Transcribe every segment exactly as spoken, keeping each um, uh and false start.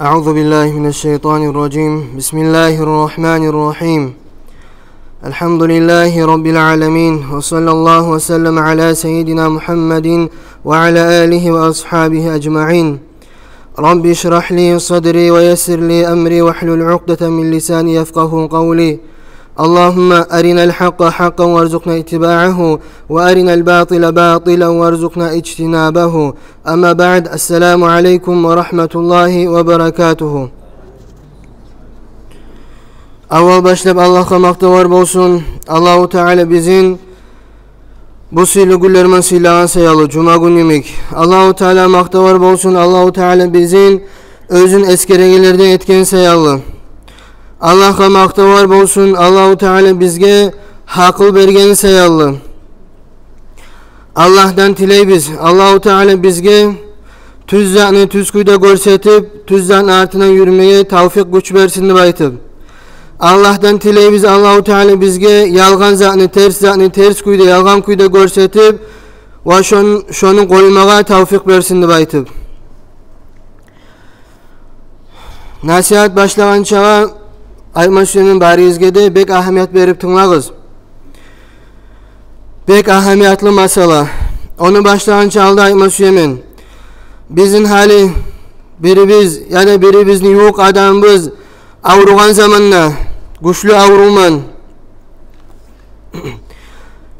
أعوذ بالله من الشيطان الرجيم. بسم الله الرحمن الرحيم. الحمد لله رب العالمين، وصلى الله وسلم على سيدنا محمد وعلى آله وأصحابه أجمعين. رب اشرح لي صدري ويسر لي أمري واحلل عقدة من لساني يفقهوا قولي. اللهم أرنا الحق حقا وارزقنا اتباعه، وأرنا الباطل باطلا وارزقنا اجتنابه. أما بعد، السلام عليكم ورحمة الله وبركاته. Аввал башлап Аллагьгъа макътавлар болсун. Аллагьу Таала бизин бу сыйлы гюнлер булан сыйлагъан саялы, жума гюн йимик. Аллагьу Таалагъа макътавлар болсун, Аллагьу Таала бизин оьзюн эсгерегенлерден этген саялы. Аллагьгъа макътавлар болсун, Аллагьу Таала бизге гьакъыл берген саялы. Аллагьдан тилейбиз, Аллагьу Таала бизге тюз затны тюз кюйде гёрсетип, тюз затны артындан юрюмеге тавфикъ, гюч берсин деп айтып. Аллагьдан тилейбиз, Аллагьу Таала бизге ялгъан затны, терс затны терс кюйде, ялгъан кюйде гёрсетип, ва шон-, шону къоймагъа тавфикъ берсин деп айтып. Насигьат башлагъанчагъа айтма сюемен, баригизге де бек агьамият берип тынглагъыз. Бек агьамиятлы масъала. Ону башлагъанча алда айтма сюемен. Бизин гьали бирибиз яда бирибизни ювукъ адамыбыз авругъан заманда, гючлю аврувман,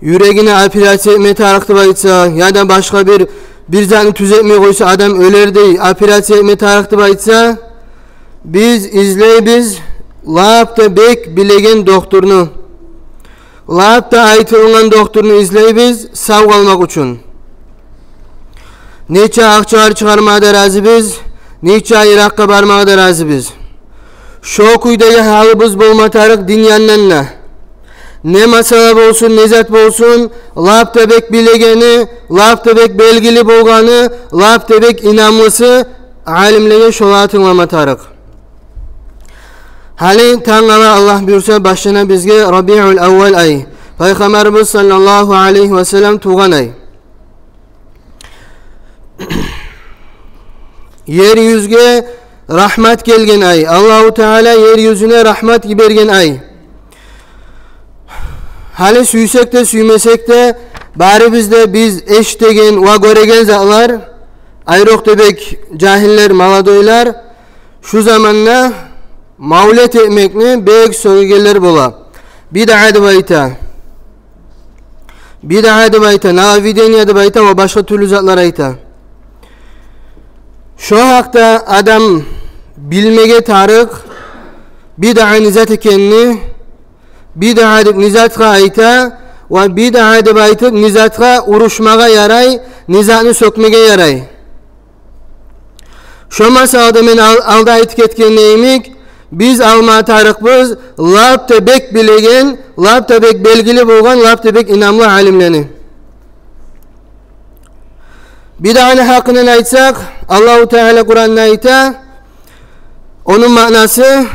юрегине операция этме тарыкъ деп айтса, яда башгъа бир, бир затны тюзетмей къойса, адам оьлердей, операция этме тарыкъ деп айтса, биз излейбиз лап да бек билеген докторну. Лап да айтылынгъан докторну излейбиз сав къалмакъ учун. Нече акъчалар чыгъармагъа да разибиз, нече йыракъгъа бармагъа да разибиз. Шо кюйдеги гьалыбыз болма тарыкъ дин янындан да. Не масъала болсун, не зат болсун, лап да бек билегени, лап да бек белгили болгъаны, лап да бек инамлысы алимлеге, шолагъа тынглама тарыкъ. Гьали тангала, Аллагь буюрса, башлана бизге Рабиул Аввал ай, Пайхаммарыбыз саллаллагьу алайгьи ва саллам тувгъан ай. Ер юзге рагьмат гелген ай, Аллагьу Таала ер юзюне рагьмат йиберген ай. Гьали сюйсек де, сюймесек де, барыбыз да биз эшитеген ва гёреген затлар, айрокъда бек жагьиллер, молодойлар, шу заманда мавлет этмекни бек сёгегенлер бола. Бидъа деп айта. Бидъа деп айта, нововведение деп айта ва башгъа тюрлю затлар айта. Шо гьакъда адам билмеге тарыкъ бидъа не зат экенни, бидъа деп не затгъа айта, ва бидъа деп айтып не затгъа урушмагъа ярай, не затны сёкмеге ярай. Шо масъалада мен ал-, алда айтып гетгеним йимик, биз алма тарыкъбыз лап да бек билеген, лап да бек белгили болгъан, лап да бек инамлы алимлени. Бидъаны гьакъындан айтсакъ, Аллагьу Таала Къуранда айта, ону маънасы,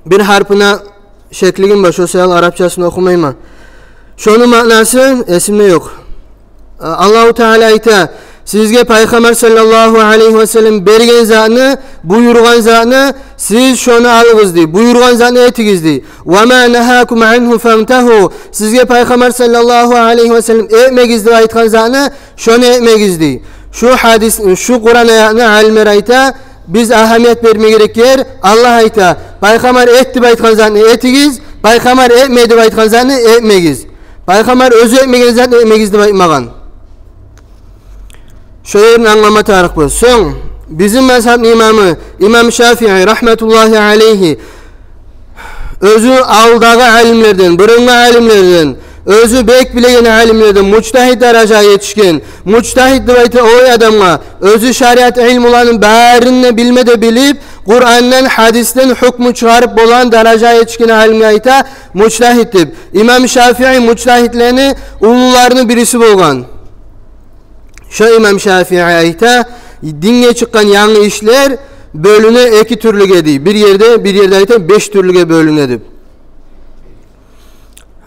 бир гьарпына шеклигим бар, шо саялы арапчасын охумайман. Шону маънасы эсимде ёкъ. Аллагьу Таала айта: «Сизге Пайхаммар саллаллагьу алайгьи ва саллам берген затны, буюргъан затны сиз шону алыгъыз», — дей. «Буюргъан затны этигиз», — дей. «Ва ма нагьакум ангьу фантагьу». Сизге Пайхаммар саллаллагьу алайгьи ва саллам этмегиз деп айтгъан затны, шону этмегиз, дей. Шу гьадис, шу Къуран аятны алимлер айта, биз агьамият берме герек ер, Аллагь айта: «Пайхаммар эт деп айтгъан затны этигиз, Пайхаммар этме деп айтгъан затны этмегиз». Пайхаммар оьзю этмеген затны этмегиз деп айтмагъан. Шо ерин англама тарыкъбыз. Сонг бизин мазгьабны имамы, имам Шафии, рагьматуллагьи алайгьи, оьзю алдагъы алимлерден, буруннгъу алимлерден, оьзю бек билеген алимлерден, мужтагьид даражагъа етишген. Мужтагьид деп айта о адамгъа, оьзю шариат илмуланы барын да билме де билип, Къурандан, гьадисден гьукму чыгъарып болагъан даражагъа етишген алимге айта мужтагьид деп. Имам Шафии мужтагьидлени уллуларыны бириси болгъан. Шо имам Шафии айта: «Динге чыкъгъан янгы ишлер бёлюне эки тюрлюге», — дей. Бир ерде, бир ерде айта, беш тюрлюге бёлюне деп.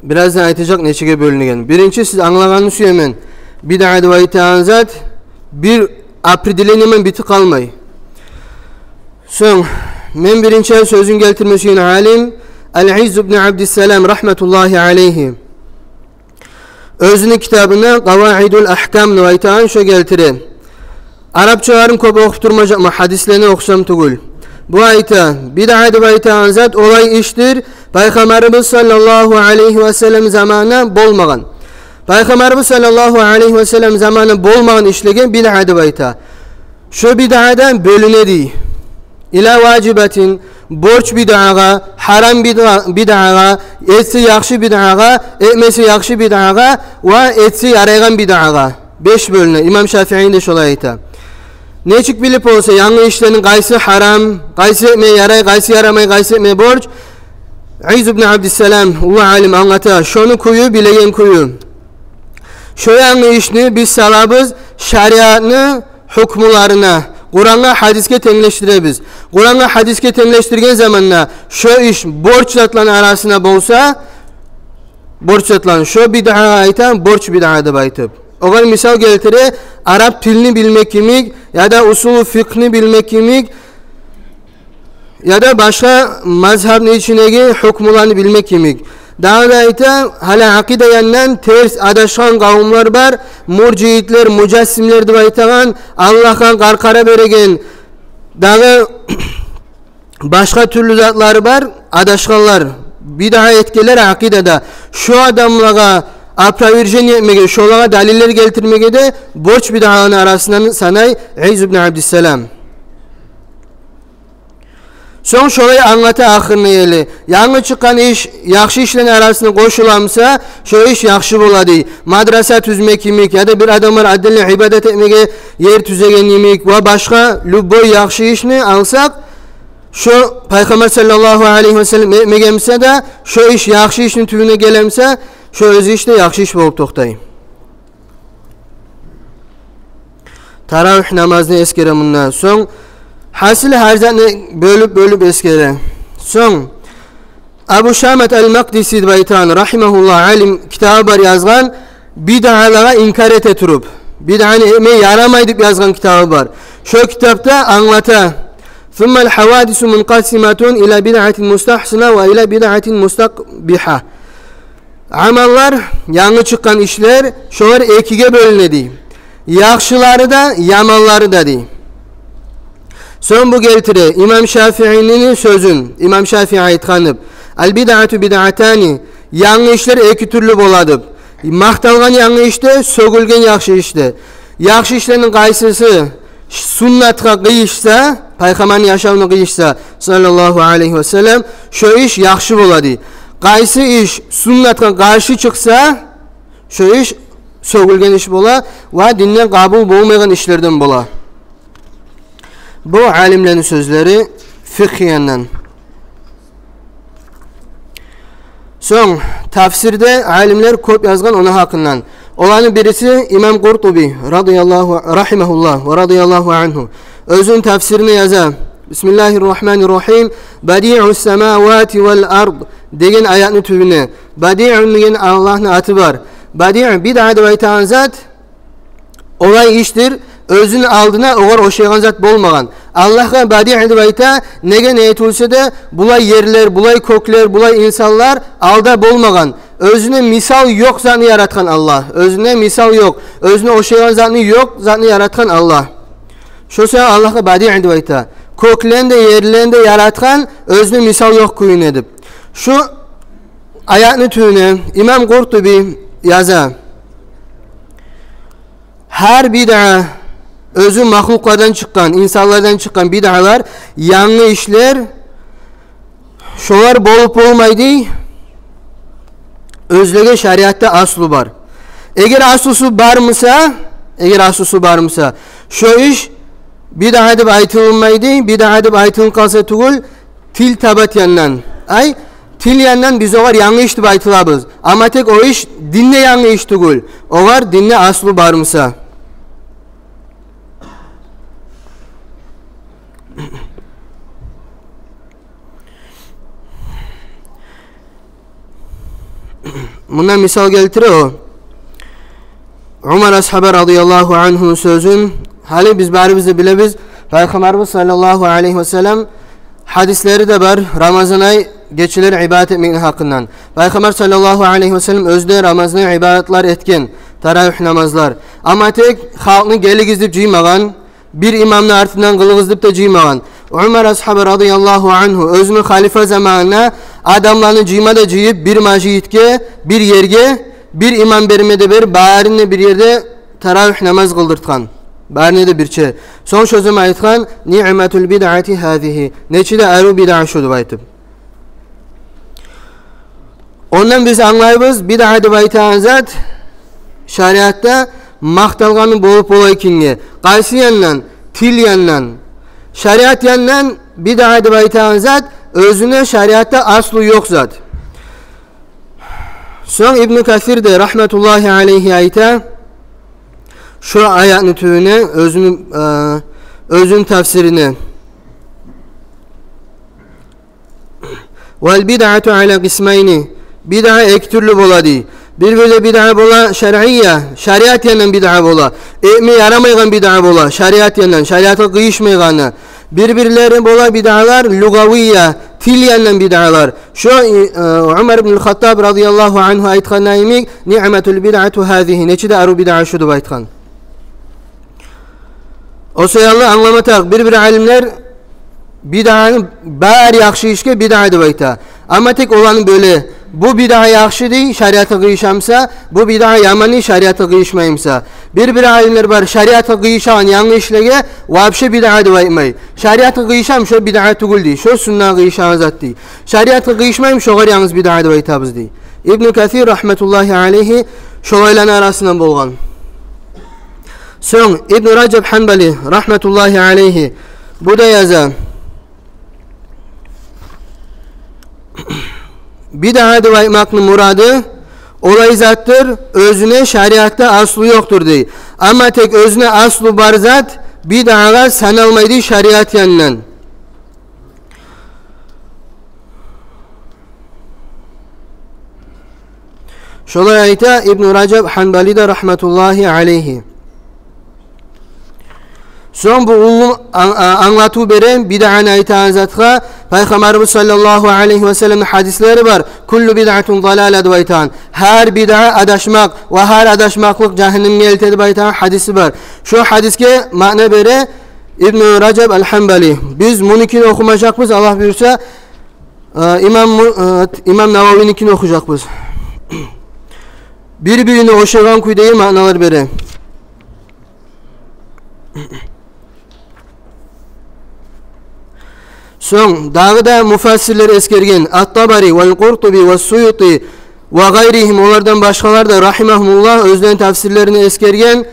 Бираздан айтажакъ нечеге бёлюнеген. Биринчи, сиз англагъанны сюемен. Бидъа деп айтагъан зат бир определение мен битип къалмай. Сонг мен биринчи сёзюн гелтирме сюеген алим Ал-Изз ибн Абдиссалам, рагьматуллагьи алайгьи. Оьзюню китабына Къаваидул Агькам деп айтагъан шо гелтире. Арапчаларын кёп охуп турмажакъман, гьадислени охусам тюгюл. Бу айта, бидъа деп айтагъан зат олай ишдир, Пайхаммарыбыз саллаллагьу алайгьи васаллам заманына болмагъан. Пайхаммарыбыз саллаллагьу алайгьи васаллам заманына болмагъан ишлеге бидъа деп айта. Шо бидъадан бёлюне дей. Ила важибатин, борч бидъагъа, гьарам бидъа-, бидъагъа, этсе яхшы бидъагъа, этмесе яхшы бидъагъа ва этсе ярайгъан бидъагъа. Беш бёлюне. Имам Шафиини де шолай айта. Нечик билип болса, янгы ишлени къайсы гьарам, къайсы этме ярай, къайсы ярамай, къайсы этме борч? Изз ибн Абдиссалам, уллу алим, англата. Шону кюю, билеген кюю. Шо янгы ишни биз салабыз шариатны гьукмуларына, Къурангъа, гьадисге тенглешдиребиз. Къурангъа, гьадисге тенглешдирген заманда шо иш борч затланы арасына болса, борч затланы, шо бидъагъа айта, борч бидъа деп айтып. Огъар мисал гелтире, арап тилни билмек йимик, яда усулу фикъгьны билмек йимик, яда башгъа мазгьабны ичиндеги гьукмуланы билмек йимик. Дагъы да айта, гьали акъида янындан терс адашгъан къавумлар бар, муржиитлер, мужассимлер деп айтагъан, Аллагьгъа къаркъара береген, дагъы башгъа тюрлю затлары бар, адашгъанлар, бидъа этгенлер акъидада. Шо адамлагъа опровержение этмеге, шолагъа далиллер гелтирмеге де борч бидъаланы арасындан санай Изз ибн Абдиссалам. Сонг шолай англата ахырына ерли. Янгы чыкъгъан иш яхшы ишлени арасына къошуламса, шо иш яхшы бола дей. Мадраса тюзмек йимик, яда бир адамлар отдельно ибадат этмеге ер тюзеген йимик ва башгъа любой яхшы ишни алсакъ, шо Пайхаммар саллаллагьу алайгьи васаллам этмегенмиса да, шо иш яхшы ишни тюбюне гелемиса, шо оьзю иш де яхшы иш болуп токътай. Таравигь намазны эсгере мунда. Сонг гьасили гьар затны бёлюп-бёлюп эсгере. Сонг Абу Шамат ал-Макъдиси деп айтагъан, рагьимагьуллагь, алим, китабы бар язгъан, бидъалагъа инкар эте туруп, бидъаны этме ярамай деп язгъан китабы бар. Шо китапда англата: «Суммал гьавадису мункъасиматун ила бидъатин мустагьсана ва ила бидъатин мустакъбигьа». Амаллар, янгы чыкъгъан ишлер, шолар экиге бёлюне дей. Яхшылары да, яманлары да дей. Сонг бу гелтире имам Шафиини сёзюн, имам Шафии айтгъан деп: «Ал-бидъату бидъатани», янгы ишлер эки тюрлю бола деп. Макъталгъан янгы иш де, сёгюлген яхшы иш де. Яхшы ишлени къайсысы суннатгъа къыйышса, Пайхаммарны яшавуна къыйышса, саллаллагьу алайгьи васаллам, шо иш яхшы бола дей. Къайсы иш суннатгъа къаршы чыкъса, шо иш сёгюлген иш бола ва динден къабул болмайгъан ишлерден бола. Бу алимлени сёзлери фикъгьи яндан. Сонг тафсирде алимлер кёп язгъан ону гьакъындан. Оланы бириси имам Къуртуби, радияллагьу, рагьимагьуллагь ва радияллагьу ангьу, оьзюню тафсирине яза: «Бисмиллагьир рагьманир рагьим, бадиъус самавати вал ард» деген аятны тюбюне. Бадиъ деген Аллагьны аты бар. Бадиъ, бидъа деп айтагъан зат, олай ишдир, оьзюню алдына огъар ошайгъан зат болмагъан. Аллагьгъа бадиъ деп айта, неге не этилсе де, булай ерлер, булай кёклер, булай инсанлар алда болмагъан. Оьзюне мисал ёкъ затны яратгъан Аллагь. Оьзюне мисал ёкъ, оьзюне ошайгъан затны ёкъ затны яратгъан Аллагь. Шо саялы Аллагьгъа бадиъ деп айта. Кёклени де, ерлени де яратгъан, оьзюне мисал ёкъ кюйюне деп. Шу аятны тюбюне имам Къуртуби яза: гьар бидъа, оьзю махлукълардан чыкъгъан, инсанлардан чыкъгъан бидъалар, янгы ишлер, шолар болуп болмай дей, оьзлеге шариатда аслу бар. Эгер аслусу бармыса, эгер аслусу бармыса, шо иш бидъа деп айтылмай дей, бидъа деп айтылып къалса тюгюл, тил табат яндан. Ай, тил яндан биз огъар янгы иш деп айтылабыз. Амма тек о иш динде янгы иш тюгюл. Огъар динде аслу бармыса. Мундан мисал гелтире о Умар асгьаба радияллагьу ангьуну сёзюн. Гьали биз барыбыз да билебиз, Пайхаммарыбыз саллаллагьу алайгьи ва саллам гьадислери де бар Рамазан ай гечелер ибадат этмекни гьакъындан. Пайхаммар саллаллагьу алайгьи ва саллам оьзю де Рамазан ай ибадатлар этген, таравигь намазлар. Амма тек халкъны гелигиз деп жыймагъан, бир имамны артындан къылыгъыз деп де жыймагъан. Умар асгьаба радияллагьу ангьу оьзюню халифа заманында адамланы жыйма да жыйып, бир межитге, бир ерге, бир имам берме де берип, барын да бир ерде таравигь намаз къылдыртгъан. Барын да бирче. Сонг шо заман айтгъан: «Ниъматул бидъати гьазигьи». Нечик де арив бидъа шу деп айтып. Ондан биз англайбыз, бидъа деп айтагъан зат шариатда макъталгъаны болуп бола экенге. Къайсы яндан? Тил яндан. Шариат яндан бидъа деп айтагъан зат оьзюне шариатда аслу ёкъ зат. Сонг Ибну Касир де рагьматуллагьи алайгьи айта, шо аятны тюбюне оьзюню, э, оьзюню тафсирине: «Вал бидъату аля къисмайни». Бидъа эки тюрлю бола дей. Бир-бирде бидъа бола шаръия, шариат яндан бидъа бола. Этме ярамайгъан бидъа бола, шариат яндан, шариатгъа къыйышмайгъаны. Бир-бирлери бола бидъалар лугъавия, тил яндан бидъалар. Шо, э, Умар ибн Хаттаб радияллагьу ангьу айтгъан йимик: «Ниъматул бидъату гьазигьи». Нечик де арив бидъа шу деп айтгъан. О саялы англама тарыкъ, бир-бир алимлер бидъаны, бар яхшы ишге бидъа деп айта. Амма тек оланы бёле. Бу бидъа яхшы дей, шариатгъа къыйышамса, бу бидъа яман дей, шариатгъа къыйышмаймса. Бир-бир алимлер бар, шариатгъа къыйышагъан янгы ишлеге вообще бидъа деп айтмай. Шариатгъа къыйышам, шо бидъа тюгюл дей, шо суннагъа къыйышагъан зат дей. Шариатгъа къыйышмайым, шогъар янгыз бидъа деп айтабыз дей. Ибну Касир рагьматуллагьи алайгьи шолайланы арасындан болгъан. Сонг Ибну Ражаб Гьанбали рагьматуллагьи алайгьи бу да яза: бидъа деп айтмакъны мурады олай затдыр, оьзюне шариатда аслу ёкъдур дей. Амма тек оьзюне аслу бар зат бидъагъа саналмай дей шариат яндан. Шолай айта Ибну Ражаб Гьанбали де рагьматуллагьи алайгьи. Сонг бу уллу ан-, а-, англатыв бере бидъаны айтагъан затгъа. Пайхаммарыбыз саллаллагьу алайгьи ва салламны гьадислери бар. «Куллу бидъатин далала» деп айтагъан. Гьар бидъа адашмакъ ва гьар адашмакълыкъ жагьаннемге элте деп айтагъан гьадиси бар. Шо гьадисге маъна бере Ибну Ражаб ал-Гьанбали. Биз мунукин охумажакъбыз, Аллагь буюрса, э, имам Му-, э, имам Нававиникин охужакъбыз. Бир-бирине ошайгъан кюйдеги маъналар бере. Сонг дагъы да муфассирлер эсгерген, Ат-Табари, вал Къуртуби, ва Суюти, ва гъайригьим, олардан башгъалар да, рагьимагьумуллагь, оьзлени тафсирлерини эсгерген,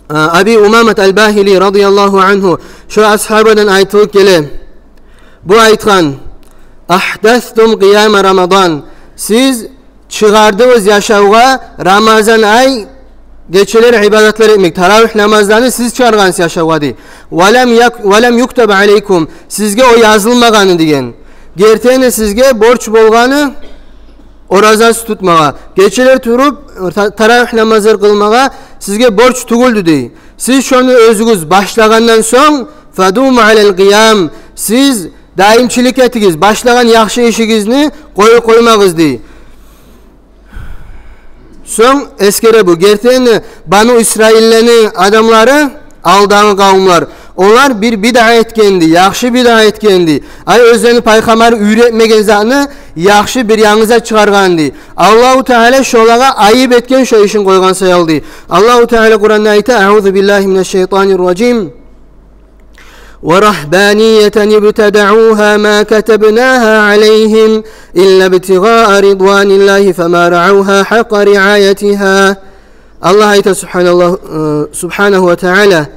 а, Аби Умамат ал-Багьили радияллагьу ангьу, шо асгьабадан айтылып геле. Бу айтгъан: «Агьдастум къияма Рамадан». Сиз чыгъардыгъыз яшавгъа Рамазан ай гечелер ибадатлар этмек, таравигь намазланы сиз чыгъаргъансыз яшавгъа дей. «Ва лам як-, ва лам юктаб алайкум», сизге о язылмагъаны деген. Гертиден сизге борч болгъаны ораза тутмагъа, гечелер туруп та-, таравигь намазлар къылмагъа сизге борч тюгюлдю дей. Сиз шону оьзюгюз башлагъандан сонг, «фадуму алал къиям», сиз даимчилик этигиз, башлагъан яхшы ишигизни къоюп къоймагъыз дей. Сонг эсгере бу, гертиден де Бану Исраиллени адамлары, алдагъы къавумлар, олар бир бидъа этгенди, яхшы бидъа этгенди. Ай, оьзлени пайхаммары уьйретмеген затны яхшы бир янгы зат чыгъаргъанды. Аллагьу Таала шолагъа айып этген шо ишин къойгъан саялы дей. Аллагьу Таала Къуранда айта: «Аузу биллагьи минаш шайтанир ражим. Ва рагьбанияттан ибтадаугьа ма катабнагьа алайгьим илла ибтигъаа ридваниллагьи фама рааугьа гьакъкъа риаятигьа». Аллагь айта, субгьаналлагь, э, субгьанагьу ва таала: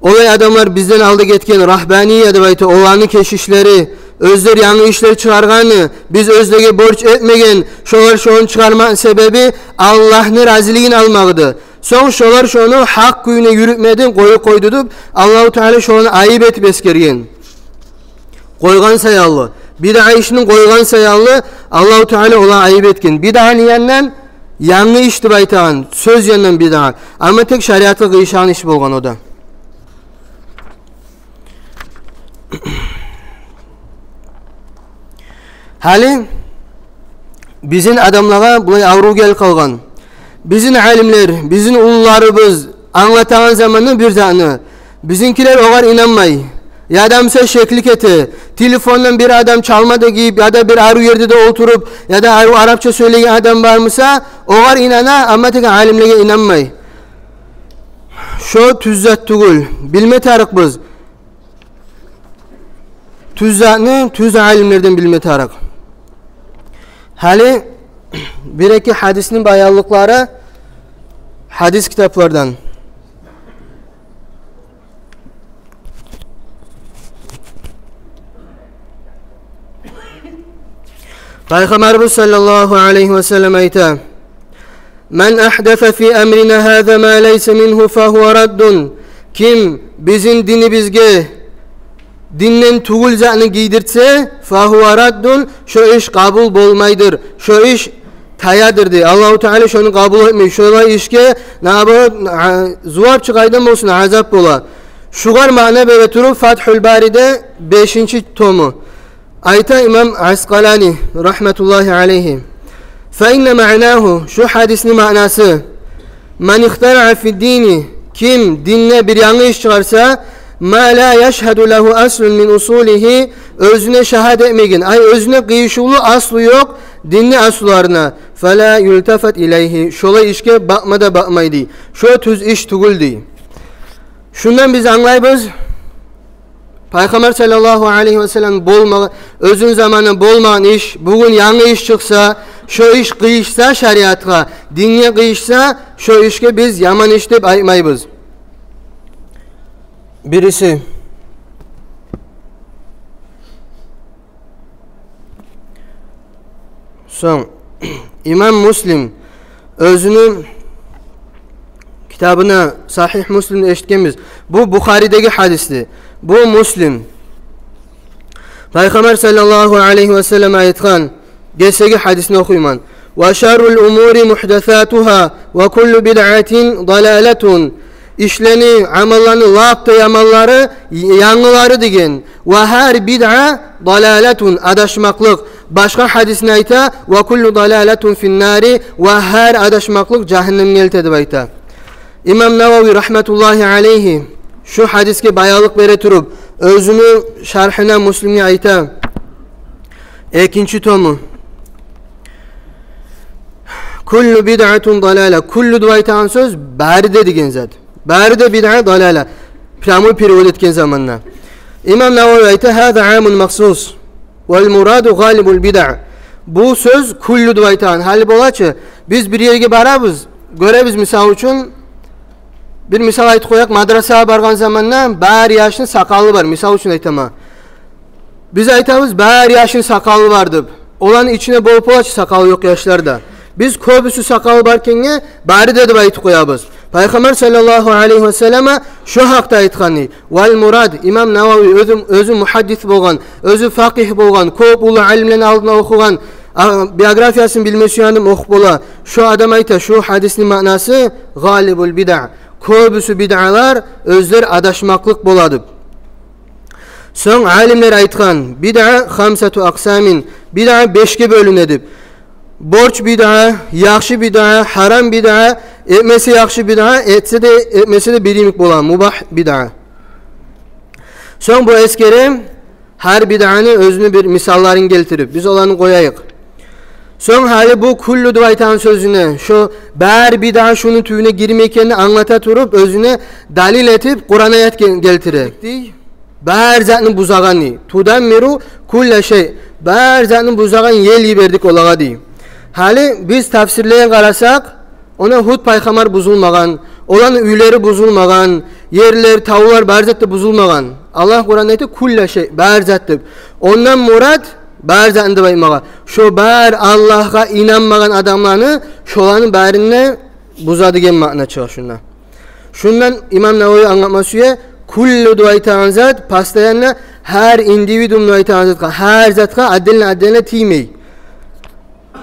«Олай адамлар бизден алда гетген, рагьбания деп айта, оланы кешишлери, оьзлер янгы ишлер чыгъаргъаны, биз оьзлеге борч этмеген, шолар шону чыгъармакъны себеби Аллагьны разилигин алмагъыды. Сонг шолар шону гьакъ кюйде юрютмеди, къоюп къойду», — деп, Аллагьу Таала шоланы айып этип эсгерген. Къойгъан саялы, бидъа ишни къойгъан саялы Аллагьу Таала оланы айып этген. Бидъаны янындан янгы иш деп айтагъан сёз янындан бидъа. Амма тек шариатгъа къыйышагъан иш болгъан о да. Гьали бизин адамлагъа булай аврув гелип къалгъан. Бизин алимлер, бизин уллуларыбыз англатагъан заманда бир затны, бизинкилер огъар инанмай. Яда буса шеклик эте. Телефондан бир адам чалма да гийип, яда бир арив ерде де олтуруп, яда арив арапча сёйлейген адам бармыса, огъар инана, амма тек алимлеге инанмай. Шо тюз зат тюгюл. Билме тарыкъбыз. Тюз затны тюз алимлерден билме тарыкъ. Гьали бир-эки гьадисни баянлыкълары гьадис китаплардан. Пайхаммарыбыз саллаллагьу алайгьи ва саллам айта: «Ман агьдаса фи амрина гьаза ма лайса мингьу фагьува раддун». Ким бизин динибизге динден тюгюл затны гийдирсе, фагьува раддун, шо иш къабул болмайдыр, шо иш таядыр дей. Аллагьу Таала шону къабул этмей, шолай ишге, наоборот, а, зувап чы къайдан болсун, азап бола. Шугъар маъна бере туруп, Фатгьул Бариде, бешинчи тому, айта имам Аскъалани, рагьматуллагьи алайгьи: «Фа инна маънагьу», шо гьадисни маънасы: «Ман ихтараъа фид-дини», ким динде бир янгы иш чыгъарса, «ма ла яшгьаду лагьу аслун мин усулигьи», оьзюне шагьат этмеген, ай, оьзюне къыйышывлу аслу ёкъ динни аслуларына, «фала юлтафат илайгьи», шолай ишге бакъма да бакъмай дей. Шо тюз иш тюгюл дей. Шундан биз англайбыз, Пайхаммар саллаллагьу алайгьи ва саллам болмагъан, оьзюн заманы болмагъан иш, бугюн янгы иш чыкъса, шо иш къыйышса шариатгъа, динге къыйышса, шо ишге биз яман иш деп айтмайбыз. Бириси. Сонг имам Муслим оьзюню китабына, Сагьигь Муслимде эшитгенбиз. Бу Бухаридеги гьадисди. Бу Муслим. Пайхаммар саллаллагьу алайгьи ва саллам айтгъан, гесеги гьадисни охуйман: «Ва шаррул умури мугьдасатугьа, ва куллу бидъатин далалатун». Ишлени, амалланы лап да яманлары янгылары деген. «Ва гьар бидъа далалатун», адашмакълыкъ. Башгъа гьадисни айта: «Ва куллу далалатун финнари», ва гьар адашмакълыкъ жагьаннемге элте деп айта. Имам Навави, рагьматуллагьи алайгьи, шу гьадисге баянлыкъ бере туруп, оьзюню шаргьына Муслимге айта, экинчи тому: «Куллу бидъатин далала». «Куллу» деп айтагъан сёз бары да деген зат. Бары да бидъа далала. Прямой перевод этген заманда. Имам Навави айта: «Гьаза амун махсус. Вал мураду гъалибул бидъа». Бу сёз «куллу» деп айтагъан. Гьали бола чы, биз бир ерге барабыз, гёребиз, мисал учун, бир мисал айтып къояйыкъ, мадрасагъа баргъан заманда бары яшны сакъалы бар, мисал учун айтаман. Биз айтабыз, бары яшны сакъалы бар деп. Оланы ичинде болуп бола чы сакъалы ёкъ яшлар да. Биз кёбюсю сакъалы бар экенге бары да деп айтып къоябыз. Пайхаммар саллаллагьу алайгьи ва саллама шо гьакъда айтгъаны. Вал мурад, имам Навави оьзю, оьзю мугьаддис болгъан, оьзю факъигь болгъан, кёп уллу алимлени алдында охугъан, а, биографиясын билме сюегеним охуп бола. Шо адам айта, шо гьадисни маънасы гъалибул бидъа. Кёбюсю бидъалар оьзлер адашмакълыкъ бола деп. Сонг алимлер айтгъан: «Бидъа хамсату акъсамин». Бидъа бешге бёлюне деп. Борч бидъа, яхшы бидъа, гьарам бидъа, этмесе яхшы бидъа, этсе де, этмесе де бир йимик бола, мубагь бидъа. Сонг бу эсгере гьар бидъаны оьзюню бир мисалларын гелтирип, биз оланы къояйыкъ. Сонг гьали бу «куллу» деп айтагъан сёзюне, шо бары бидъа шуну тюбюне гирме экенин англата туруп, оьзюне далил этип Къуран аят гел-, гелтире. Бары затны бузагъан дей. «Тудаммиру кулла шай». Бары затны бузагъан ел йибердик олагъа дей. Гьали биз тафсирлеге къарасакъ, онда Гьуд пайхаммар бузулмагъан, оланы уьйлери бузулмагъан, ерлер, тавлар, бары зат да бузулмагъан. Аллагь Къуранда айта: «Кулла шай», бары зат деп. Ондан мурат бары затны деп айтмагъа, шо бары Аллагьгъа инанмагъан адамланы, шоланы барын да буза деген маъна чыгъа шунда. Шундан имам Навави англатма сюе: «Куллу» деп айтагъан зат постоянно гьар индивидуум деп айтагъан затгъа, гьар затгъа отдельно-отдельно тиймей.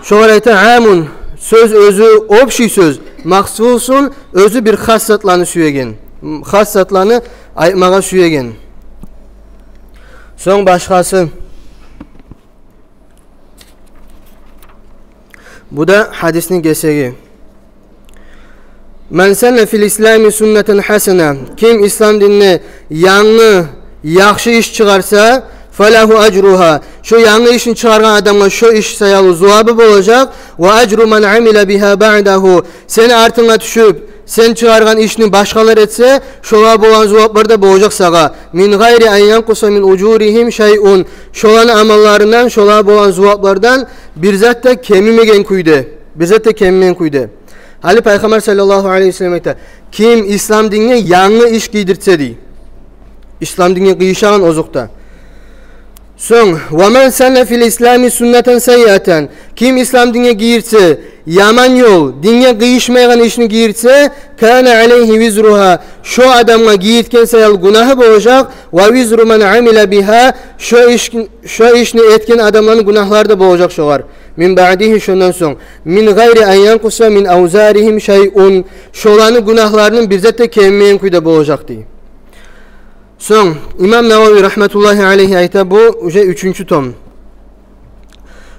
Шогъар айта амун, Сёз оьзю общий сёз, махсусун оьзю бир хас затланы сюеген, хас затланы айтмагъа сюеген. Сонг башгъасы. Бу да гьадисни гесеги. «Ман санна фил ислами суннатан хасана». Ким ислам динде янгы яхшы иш чыгъарса, «фалагьу ажругьа». Шо янгы ишни чыгъаргъан адамгъа шо иш саялы зувабы болажакъ. «Ва ажру ман амила бигьа баъдагьу». Сени артынга тюшюп, сен чыгъаргъан ишни башгъалар этсе, шолагъа болгъан зуваплар да болажакъ сагъа. «Мин гъайри ан янкъуса мин ужуригьим шайъун». Шоланы амалларындан, шолагъа болгъан зуваплардан бир зат да кемимеген кюйде. Бир зат да кемимеген кюйде. Гьали Пайхаммар саллаллагьу алайгьи ва саллам айта: «Ким ислам динге янгы иш гийдиртсе», — дей. Ислам динге къыйышагъан озокъда. Сонг: «Ва ман санна фил ислами суннатан саййиатан». Ким ислам динге гийиртсе яман ёл, динге къыйышмайгъан ишни гийиртсе, «кана алайгьи визругьа». Шо адамгъа гийиртген саялы гюнагьы болажакъ. «Ва визру ман амила бигьа». Шо иш-, шо ишни этген адамланы гюнагьлары да болажакъ шогъар. «Мин баъдигьи», шондан сонг. «Мин гъайри ан янкъуса мин авзаригьим шайъун». Шоланы гюнагьларындан бир зат да кемимеген кюйде болажакъ, дей. Сонг имам Навави рагьматуллагьи алайгьи айта, бу уже уьчюнчю том.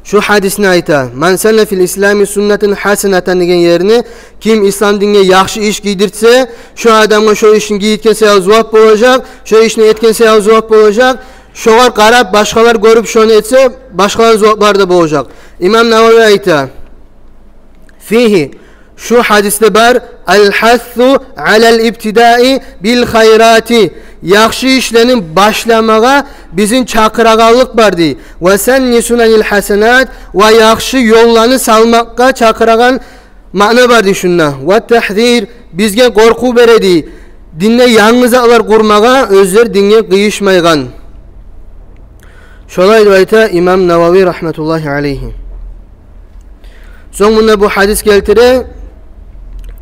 Шу гьадисни айта, «Ман санна фил ислами суннатан хасанатан» деген ерни, ким ислам динге яхшы иш гийдиртсе, шо адамгъа шо ишни гийиртген саялы зувап болажакъ, шо ишни этген саялы зувап болажакъ. Шогъар къарап, башгъалар гёрюп, шону этсе, башгъаланы зуваплары да болажакъ. Имам Навави айта: «Фигьи», шу гьадисде бар, «аль-хасу алал ибтидаи бил хайрати», яхшы ишлени башламагъа бизин чакъырагъанлыкъ бар, дей. «Ва санни сунанил хасанат», ва яхшы ёлланы салмакъгъа чакъырагъан маъна бар, дей, шунда. «Ва тагьзир», бизге къоркъув бере, дей, динде янгы затлар къурмагъа, оьзлер динге къыйышмайгъан. Шолай деп айта имам Навави рагьматуллагьи алайгьи. Сонг мунда бу гьадис гелтире,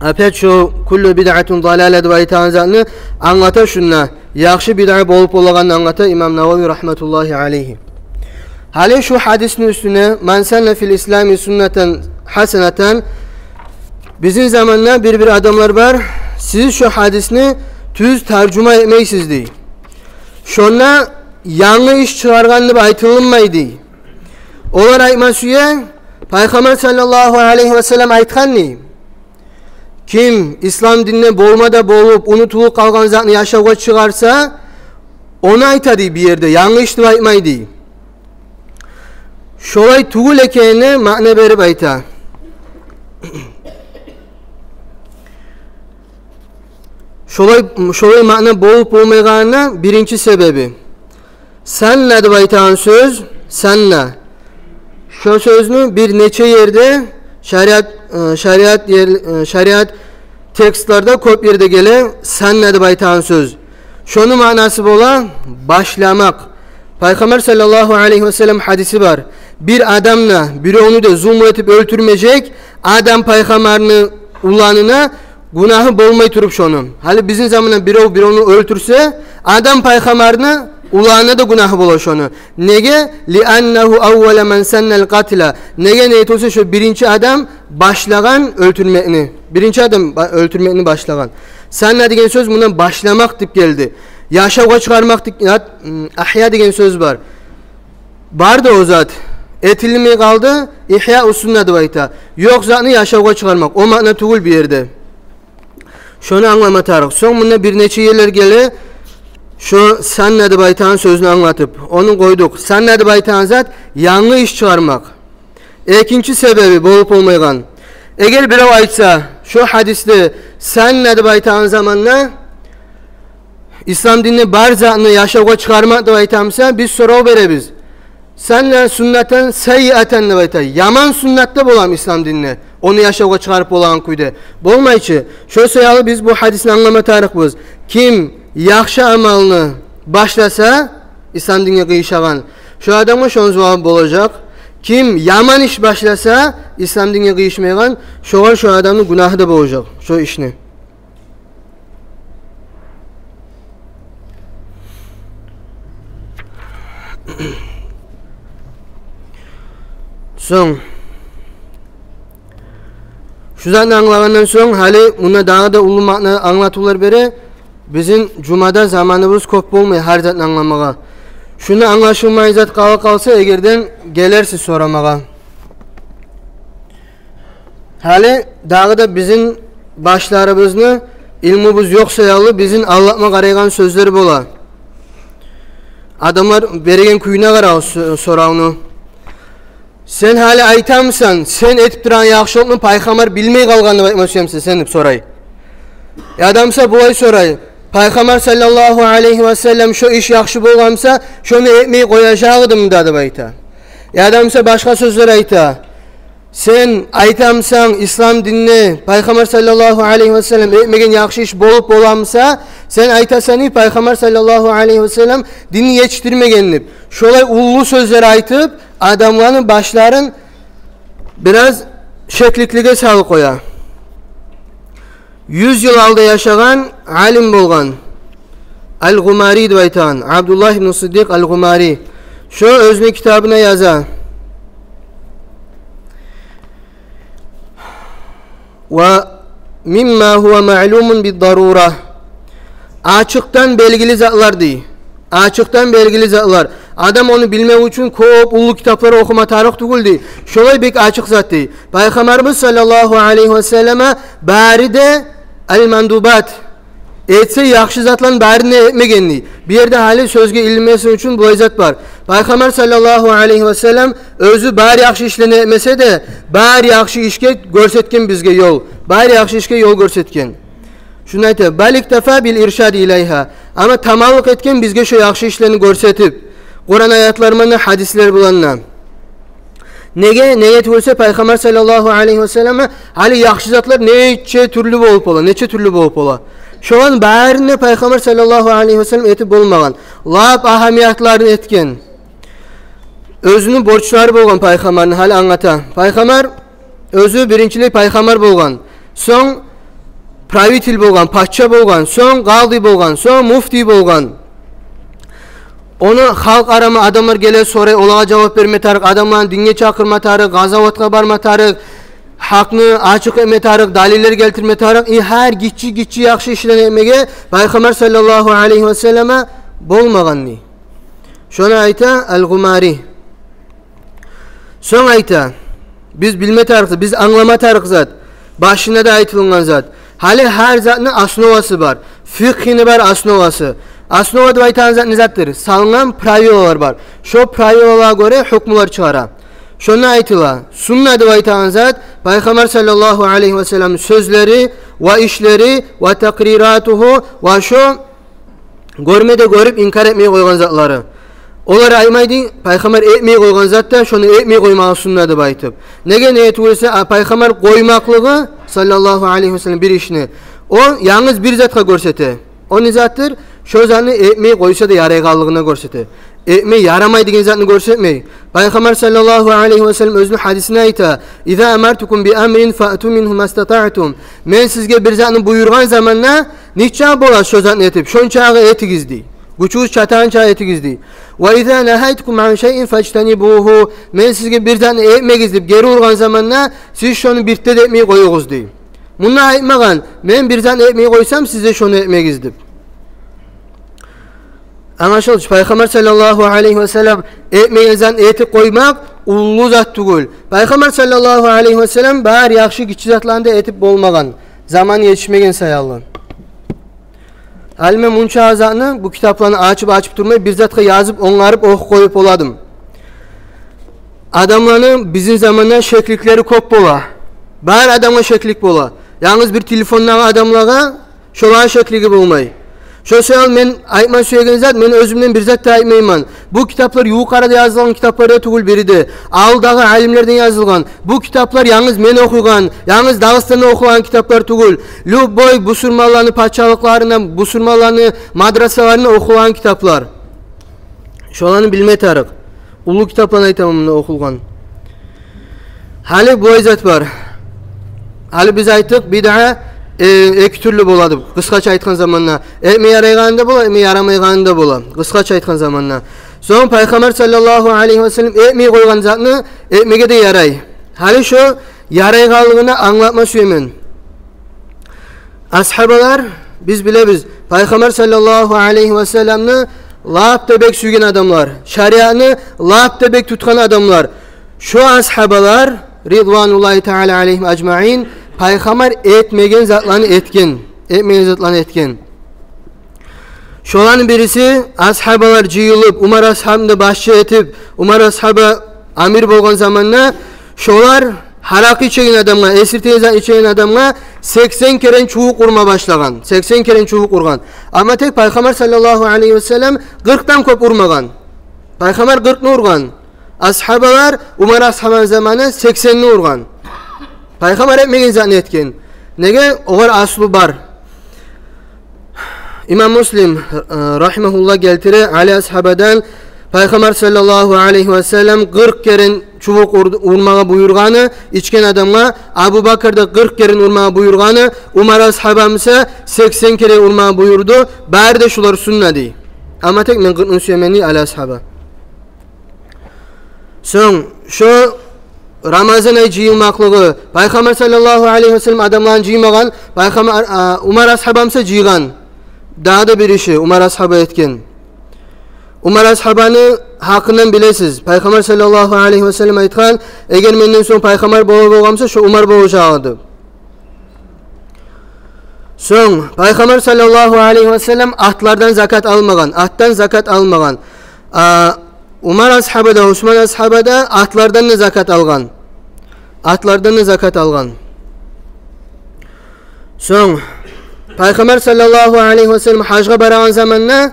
опять шо «куллу бидъатин далала» деп айтагъан затны англата шунда. Яхшы бидъа болуп болагъанны англата имам Навави рагьматуллагьи алайгьи. Гьали шу гьадисни уьстюне, «Ман санна фил ислами суннатан хасанатан», бизин заманда бир-бир адамлар бар, сиз шу гьадисни тюз таржума этмейсиз, дей. Шонда янгы иш чыгъаргъан деп айтылынмай, дей. Олар айтма сюе, Пайхаммар саллаллагьу алайгьи ва саллам айтгъан, дей. Ким ислам динде болма да болуп, унутулуп къалгъан затны яшавгъа чыгъарса, ону айта, дей, бу ерде, янгы иш деп айтмай, дей. Шолай тюгюл экенине маъна берип айта. Шолай, шолай маъна болуп болмайгъанына биринчи себеби. «Санна» деп айтагъан сёз, «санна». Шо сёзню бир нече ерде шариат, э, шариат ер-, э, шариат текстлерде кёп ерде геле «санна» деп айтагъан сёз. Шону маънасы бола башламакъ. Пайхаммар саллаллагьу алайгьи ва саллам гьадиси бар. Бир адам да биревню де зулму этип оьлтюрмежек, Адам пайхаммарны уланына гюнагьы болмай туруп шону. Гьали бизин заманда бирев биревню оьлтюрсе, Адам пайхаммарны уланына да гюнагьы бола шону. Неге? «Лианнагьу аввалу ман саннал къатла». Неге не этилсе, шо биринчи адам башлагъан оьлтюрмекни. Биринчи адам ба-, оьлтюрмекни башлагъан. «Санна» деген сёз мундан башламакъ деп гелди. Яшавгъа чыгъармакъ деп, ят-, м, «ахья» деген сёз бар. Бар да о зат. Этилмей къалды, «ихьяу сунна» деп айта. Ёкъ затны яшавгъа чыгъармакъ. О маъна тюгюл бу ерде. Шону англама тарыкъ. Сонг мунда бир нече ерлер геле, шо «санна» деп айтагъан сёзню англатып. Ону къойдукъ. «Санна» деп айтагъан зат янгы иш чыгъармакъ. Экинчи себеби болуп болмайгъан. Эгер бирев айтса, шо гьадисде «санна» деп айтагъан заманда, ислам динде бар затны яшавгъа чыгъармакъ деп айтамыса, биз сорав беребиз. «Санна суннатан саййиатан» деп айта. Яман суннат да боламы ислам динде, ону яшавгъа чыгъарып болагъан кюйде? Болмай чы. Шо саялы биз бу гьадисни англама тарыкъбыз. Ким яхшы амалны башласа, ислам динге къыйышагъан, шо адамгъа шону зувабы болажакъ. Ким яман иш башласа, ислам динге къыйышмайгъан, шогъар шо адамны гюнагьы да болажакъ, шо ишни. Сонг, Шу затны англагъандан сонг, гьали мунда дагъы да уллу маъна англатывлар бере. Бизин жумада заманыбыз кёп болмай гьар затны англамагъа. Шунда англашылмай зат къала къалса, эгерден гелерсиз сорамагъа. Гьали дагъы да бизин башларыбызны илмубуз ёкъ саялы бизин алдатма къарайгъан сёзлер бола. Адамлар береген кююне къарагъыз со-, соравну. Сен гьали айтамысан, сен этип турагъан яхшылыкъны Пайхаммар билмей къалгъан деп айтма сюемисен сен деп сорай. Яда буса булай сорай: Пайхаммар саллаллагьу алайгьи ва саллам шо иш яхшы болгъан буса, шону этмей къояжакъ эдим да деп айта. Яда буса башгъа сёзлер айта. Сен айтамысан, ислам динде Пайхаммар саллаллагьу алайгьи ва саллам этмеген яхшы иш болуп боламыса, сен айтасан, Пайхаммар саллаллагьу алайгьи ва саллам динни етишдирмеген деп. Шолай уллу сёзлер айтып, адамланы башларын бираз шекликлиге салып къоя. Юз йыл алда яшагъан алим болгъан, Ал-Гъумари деп айтагъан, Абдуллагь ибн Сиддикъ Ал-Гъумари. Шо оьзюню китабына яза: «Ва мимма гьува маълумун бид-дарура». Ачыкъдан белгили затлар дей. Ачыкъдан белгили затлар. Адам ону билмек учун кёп уллу китаплар охума тарыкъ тюгюл дей. Шолай бек ачыкъ зат дей. Пайхаммарыбыз саллаллагьу алайгьи ва саллама бары да ал-мандубат, этсе яхшы затланы барын да этмеген дей. Бу ерде гьали сёзге илинмесин учун булай зат бар. Пайхаммар саллаллагьу алайгьи ва саллам оьзю бар яхшы ишлени этмесе де, бар яхшы ишге гёрсетген бизге ёл. Бар яхшы ишге ёл гёрсетген. Шуну айта: «Бал иктафа бил иршади илайгьа». Амма таманлыкъ этген бизге шо яхшы ишлени гёрсетип, Къуран аятлар булан да, гьадислер булан да. Неге, неге тюгюлсе, Пайхаммар саллаллагьу алайгьи ва саллама гьали яхшы затлар нече тюрлю болуп бола, нече тюрлю болуп бола. Шоланы барын да Пайхаммар саллаллагьу алайгьи ва саллам этип болмагъан. Лап агьамиятларын этген. Оьзюню борчлары болгъан Пайхаммарны, гьали англата. Пайхаммар оьзю биринчилей пайхаммар болгъан, сонг правитель болгъан, пача болгъан, сонг къади болгъан, сонг муфтий болгъан. Ону халкъ арама адамлар геле сорай, олагъа жавап берме тарыкъ, адамланы динге чакъырма тарыкъ, къазаватгъа барма тарыкъ, гьакъны ачыкъ этме тарыкъ, далиллер гелтирме тарыкъ. И гьар гиччи-гиччи яхшы ишлени этмеге Пайхаммар саллаллагьу алайгьи ва саллама болмагъан дей. Шону айта Ал-Гъумари. Сонг айта, биз билме тарыкъ, биз англама тарыкъ зат, башында да айтылынгъан зат. Гьали гьар затны основасы бар, фикъгьини бар основасы. Основа деп айтагъан зат не затдыр? Салынгъан правилалар бар. Шо правилалагъа гёре гьукмулар чыгъара. Шонда айтыла, сунна деп айтагъан зат Пайхаммар саллаллагьу алайгьи ва саллам сёзлери ва ишлери, ва такъриратугьу, ва шо гёрме де гёрюп, инкар этмей къойгъан затлары. Олар айтмайды, Пайхаммар этмей къойгъан зат да, шону этмей къоймагъы сунна деп айтып. Неге, неге тюгюлсе, а, Пайхаммар къоймакълыгъы, саллаллагьу алайгьи ва саллам, бир ишни, о янгыз бир затгъа гёрсете. О не затдыр? Шо затны этмей къойса да ярайгъанлыгъына гёрсете. Этме ярамай деген затны гёрсетмей. Пайхаммар саллаллагьу алайгьи ва саллам оьзюню гьадисинде айта: «Иза амартукум би амрин фаъту мингьу мастатаътум». Мен сизге бир затны буюргъан заманда, нечакъы бола шо затны этип, шончакъы этигиз дей. Гючюгюз чатагъанча этигиз дей. «Ва иза нагьайтукум ан шайин фажтанибугьу». Мен сизге бир затны этмегиз деп гери ургъан заманда, сиз шону бирт де этмей къоюгъуз дей. Мунда айтмагъан, мен бир затны этмей къойсам, сиз де шону этмегиз деп. Англашылды чы, Пайхаммар саллаллагьу алайгьи ва саллам этмеген затны этип къоймакъ уллу зат тюгюл. Пайхаммар саллаллагьу алайгьи ва саллам бар яхшы, гиччи затланы да этип болмагъан, заман етишмеген саялы. Гьали мен мунча затны, бу китапланы ачып-ачып турмай, бир затгъа язып, онгарып, охуп къоюп боладым. Адамланы бизин заманда шекликлери кёп бола. Бар адамгъа шеклик бола. Янгыз бир телефондагъы адамлагъа шолагъа шеклиги болмай. Шо саялы мен айтма сюеген зат, мен оьзюмден бир зат да айтмайман. Бу китаплар ювукъ арада язылгъан китаплар да тюгюл бири де. Алдагъы алимлерден язылгъан. Бу китаплар янгыз мен охуйгъан, янгыз Дагъыстанда охулагъан китаплар тюгюл. Любой бусурманланы пачалыкъларында, бусурманланы мадрасаларында охулагъан китаплар. Шоланы билме тарыкъ. Уллу китапланы айтаман мунда охулгъан. Гьали булай зат бар. Гьали биз айтдыкъ, бидъа, э, эки тюрлю болады. Къысгъача айтгъан заманда, этме ярайгъаны да бола, этме ярамайгъаны да бола. Къысгъача айтгъан заманда. Сонг Пайхаммар саллаллагьу алайгьи ва саллам этмей къойгъан затны этмеге де ярай. Гьали шо ярайгъанлыгъына англатма сюемен. Асгьабалар, биз билебиз, Пайхаммар саллаллагьу алайгьи васалламны лап да бек сюйген адамлар, шариатны лап да бек тутгъан адамлар. Шо асгьабалар, ридвануллагьи таала алайгьим ажмаин, Пайхаммар этмеген затланы этген, этмеген затланы этген. Шоланы бириси, асгьабалар жыйылып, Умар асгьабны да башчы этип, Умар асгьаба амир болгъан заманда, шолар гьаракъы ичеген адамгъа, эсиртеген зат ичеген адамгъа сексен керен чубукъ урма башлагъан, сексен керен чубукъ ургъан. Амма тек Пайхаммар саллаллагьу алайгьи васаллам къыркъдан кёп урмагъан. Пайхаммар къыркъны ургъан. Асгьабалар Умар асгьабаны заманы сексенни ургъан. Пайхаммар этмеген затны этген. Неге? Огъар аслу бар. Имам Муслим, э, рагьимагьуллагь, гелтире Али асгьабадан Пайхаммар саллаллагьу алайгьи васаллам къыркъ керен чубукъ ур-, урмагъа буюргъаны ичген адамгъа, Абу Бакр да къыркъ керен урмагъа буюргъаны, Умар асгьаба буса сексен керен урмагъа буюрду. Бары да шулар сунна дей. Амма тек мен къыркъны сюемен дей Али асгьаба. Сонг шо Рамазан ай жыйылмакълыгъы, Пайхаммар саллаллагьу алайгьи васаллам адамланы жыймагъан, Пайхаммар, а, Умар асгьаба буса жыйгъан. Дагъы да бир иши Умар асгьаба этген. Умар асгьабаны гьакъындан билесиз. Пайхаммар саллаллагьу алайгьи васаллам айтгъан: «Эгер менден сонг пайхаммар бола болгъан буса, шо Умар болажакъ эди». Сонг Пайхаммар саллаллагьу алайгьи васаллам атлардан закат алмагъан, атдан закат алмагъан. А, Умар асгьаба да, Усман асгьаба да атлардан да закат алгъан. Атлардан да закат алгъан. Сонг Пайхаммар саллаллагьу алайгьи васаллам гьажгъа барагъан заманда,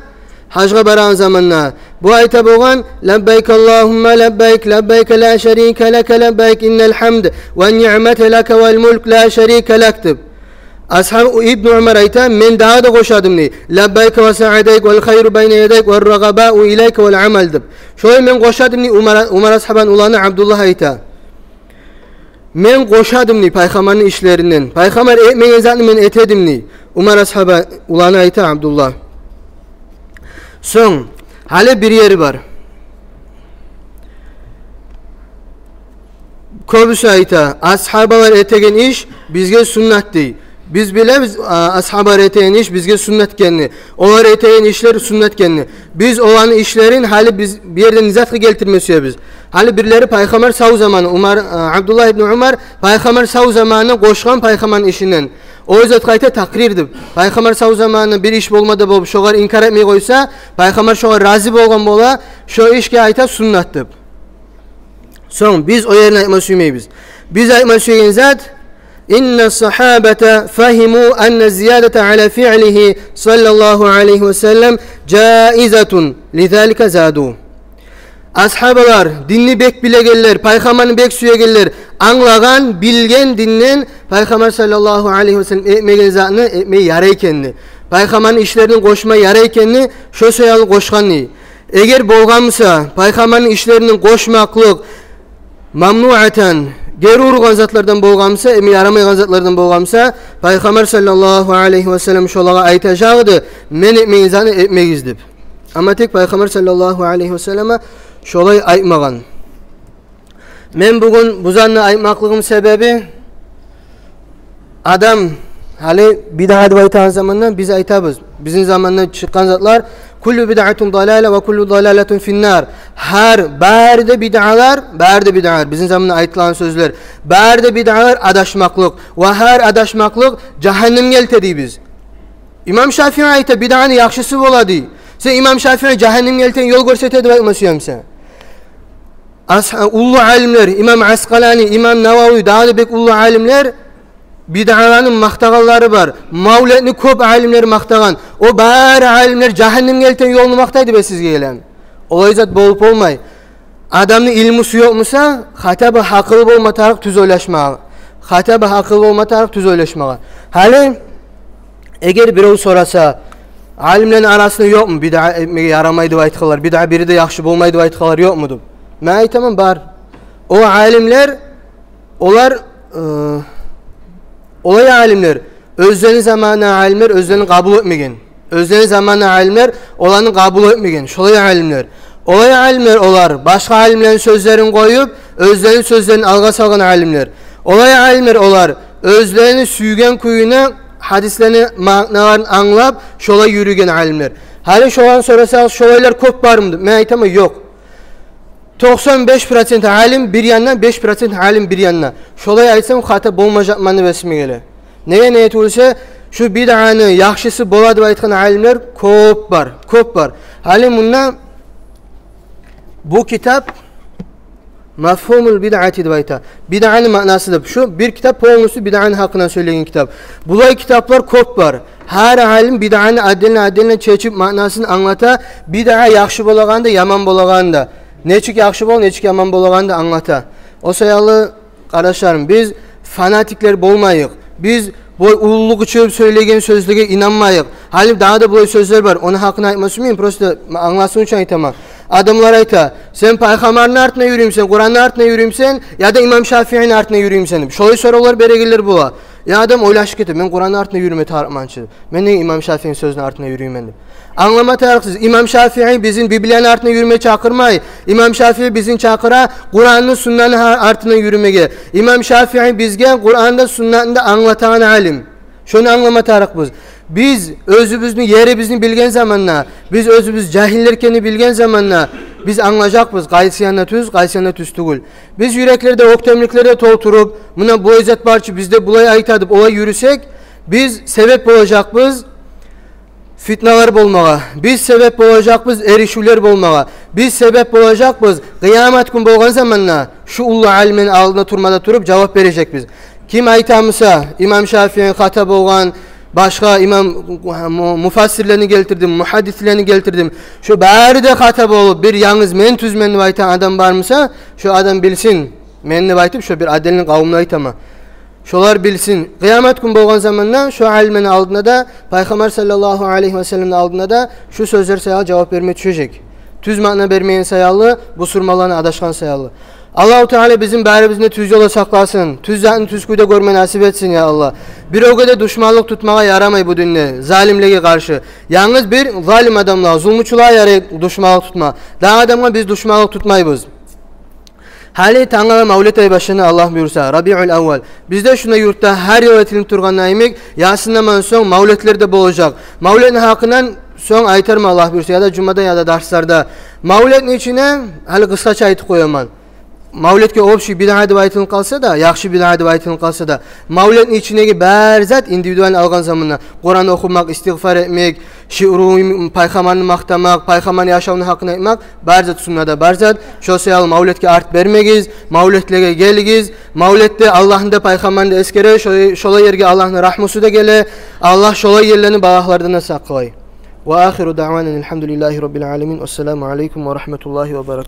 гьажгъа барагъан заманда бу айта болгъан: «Лаббайк Аллагьумма лаббайк, лаббайк ла шарика лака лаббайк, иннал гьамда ван ниъмата лака вал мулк ла шарика лак», — деп. Асгьаб Ибну Умар айта: «Мен дагъы да къошадым дей: лаббайка ва саъдайк, вал хайру байна ядайк, вар рагъабау илайка вал амал», — деп. Шолай мен къошадым дей, Умар, Умар асгьабаны уланы Абдуллагь айта. Мен къошадым дей пайхаммарны ишлеринден. Пайхаммар этмеген затны мен этедим дей, Умар асгьаба уланы айта Абдуллагь. Сонг, гьали бир ери бар. Кёбюсю айта, асгьабалар этеген иш бизге суннат дей. Биз билебиз, а, асгьабалар этеген иш бизге суннат экенни. Олар этеген ишлер суннат экенни. Биз оланы ишлерин гьали биз бу ерде низатгъа гелтирме сюебиз. Гьали бирлери пайхаммар сав заманы, Умар, а, Абдуллагь ибну Умар пайхаммар сав заманы къошгъан пайхаммарны ишинден. О затгъа айта такърир деп. Пайхаммар сав заманы бир иш болма да болуп, шогъар инкар этмей къойса, пайхаммар шогъар рази болгъан бола, шо ишге айта суннат деп. Сонг биз о ерни айтма сюймейбиз. Биз айтма сюйген зат: «Инна сагьабата фагьиму анна зиядата ала фиълигьи саллаллагьу алайгьи ва саллам жаизатун, лизалика заду». Асгьабалар, динни бек билегенлер, пайхаммарны бек сюегенлер, англагъан, билген динден пайхаммар саллаллагьу алайгьи ва саллам этмеген затны этмеге ярай экенни, пайхаммарны ишлерин къошма ярай экенни, шо саялы къошгъан дей. Эгер болгъан буса, пайхаммарны ишлерин къошмакълыкъ мамнуатан, гери ургъан затлардан болгъан буса, эми ярамайгъан затлардан болгъан буса, пайхаммар саллаллагьу алайгьи ва саллам шолагъа айтажакъ эди: «Мен этмеген затны этмегиз», — деп. Амма тек пайхаммар саллаллагьу алайгьи ва саллама шолай айтмагъан. Мен бугюн бу затны айтмакълыгъым себеби, адам гьали бидъа деп айтагъан заманда биз айтабыз, бизин заманда чыкъгъан затлар: «Куллу бидъатин далала ва куллу далалатин финнар». Гьар, бары да бидъалар, бары да бидъалар, бизин заманда айтылагъан сёзлер, бары да бидъалар адашмакълыкъ, ва гьар адашмакълыкъ жагьаннемге элте дейбиз. Имам Шафии айта, бидъаны яхшысы бола дей. Сен имам Шафии жагьаннемге элтеген ёл гёрсете деп айтма сюемисен? Асгь-, уллу алимлер, имам Аскъалани, имам Навави, дагъы да бек уллу алимлер, бидъаланы макътагъанлары бар. Мавлетни кёп алимлер макътагъан. О бары алимлер жагьаннемге элтеген ёлну макътай деп эсигизге гелеми? Олай зат болуп болмай. Адамны илмусу ёкъ буса, хотя бы гьакъылы болма тарыкъ тюз ойлашмагъа. Хотя бы гьакъылы болма тарыкъ тюз ойлашмагъа. Гьали эгер бирев сораса, алимлени арасында ёкъму бидъа этмеге ярамай деп айтгъанлар, бидъа бири де яхшы болмай деп айтгъанлар ёкъму деп? Мен айтаман, бар. О алимлер, олар, э, олай алимлер, оьзлени заманына алимлер оьзлени къабул этмеген. Оьзлени заманына алимлер оланы къабул этмеген. Шолай алимлер. Олай алимлер олар, башгъа алимлени сёзлерин къоюп, оьзлени сёзлерин алгъа салгъан алимлер. Олай алимлер олар, оьзлени сюйген кюйде гьадислени маъналарын англап, шолай юрюген алимлер. Гьали шоланы сорасагъыз, шолайлар кёп бармы деп, мен айтаман, ёкъ. Токъсан беш процент алим бир янда, беш процент алим бир янда. Шолай айтсам, хата болмажакъман деп эсиме геле. Неге, неге тюгюл эсе, шу бидъаны яхшысы бола деп айтгъан алимлер кёп бар, кёп бар. Гьали мунда бу китап «Мафгьумул бидъати» деп айта. Бидъаны маънасы деп. Шу бир китап полностью бидъаны гьакъындан сёйлеген китап. Булай китаплар кёп бар. Гьар алим бидъаны отдельно, отдельно чечип, маънасын англата, бидъа яхшы болагъаны да, яман болагъаны да. Нечик яхшы бол, нечик яман болагъаны да англата. О саялы, къардашларым, биз фанатиклер болмайыкъ. Биз бу уллулукъ учун сёйлеген сёзлеге инанмайыкъ. Гьали дагъы да булай сёзлер бар. Ону гьакъын айтма сюймеймен, просто англасын учун айтаман. Адамлар айта: «Сен пайхаммарны артына юрюймюсен, Къуранны артына юрюймюсен, яда имам Шафиини артына юрюймюсен?» деп. Шолай соравлар берегенлер бола. Я адам ойлашып гете: «Мен Къуранны артына юрюме тарыкъман чы. Мен неге имам Шафиини сёзюню артына юрюймен?» деп. Англама тарыкъсыз. Имам Шафии бизин Библияны артына юрюме чакъырмай. Имам Шафии бизин чакъыра Къуранны, суннаны гьа-, артына юрюмеге. Имам Шафии бизге Къуранны да, суннаны да англатагъан алим. Шону англама тарыкъбыз. Биз оьзюбюзню ерибизни билген заманда, биз оьзюбюз жагьиллер экенни билген заманда, биз англажакъбыз, къайсы янда тюз, къайсы янда тюз тюгюл. Биз юреклерде, оьктемликлерде толтуруп, муна булай зат бар чы, бизде булай айта деп, олай юрюсек, биз себеп болажакъбыз фитналар болмагъа, биз себеп болажакъбыз эришивлер болмагъа, биз себеп болажакъбыз къыямат гюн болгъан заманда шу уллу алимлени алдында турмада туруп жавап бережекбиз. Ким айтамыса, имам Шафии хата болгъан, башгъа имам му-, муфассирлени гелтирдим, мугьаддислени гелтирдим, шо бары да хата болуп, бир янгыз мен тюзмен деп айтагъан адам бармыса, шо адам билсин, мен деп айтып, шо бир отдельный къавумну айтаман. Шолар билсин, къыямат гюн болгъан заманда шо алимлени алдына да, Пайхаммар саллаллагьу алайгьи ва салламны алдына да шу сёзлер саялы жавап берме тюшежек. Тюз маъна бермеген саялы, бусурманланы адашгъан саялы. Аллагьу Таала бизин барыбызны тюз ёлда сакъласын, тюз затны тюз кюйде гёрме насип этсин, я Аллагь. Биревге де душманлыкъ тутмагъа ярамай бу динде залимлеге къаршы. Янгыз бир залим адамлагъа, зулмучулагъа ярай душманлыкъ тутма. Дагъы адамгъа биз душманлыкъ тутмайбыз. Гьали тангала мавлет ай башлана, Аллагь буюрса, Рабиул аввал. Бизде шунда юртда гьар йыл этилип тургъан йимик, ясындан сонг мавлетлер де болажакъ. Мавлетни гьакъындан сонг айтарман, Аллагь буюрса, яда жумада, яда дарсларда. Мавлетни ичине, гьали къысгъача айтып къояман, мавлетге общий бидъа деп айтылып къалса да, яхшы бидъа деп айтылып къалса да, мавлетни ичиндеги бар зат индивидуально алгъан заманда, Къуран охумакъ, истигъфар этмек, шиъру, Пайхаммарны макътамакъ, Пайхаммарны яшавуну гьакъын айтмакъ, бар зат суннада бар зат. Шо саялы мавлетге арт бермегиз, мавлетлеге гелигиз. Мавлетде Аллагьны да, Пайхаммарны да эсгере, шо-, шолай ерге Аллагьны рагьмусу да геле. Аллагь шолай ерлени балагьлардан да сакълай. Ва ахиру даъвана алгьамдулиллагьи раббил аламин. Вассаламу алайкум ва рагьматуллагьи ва баракатугь.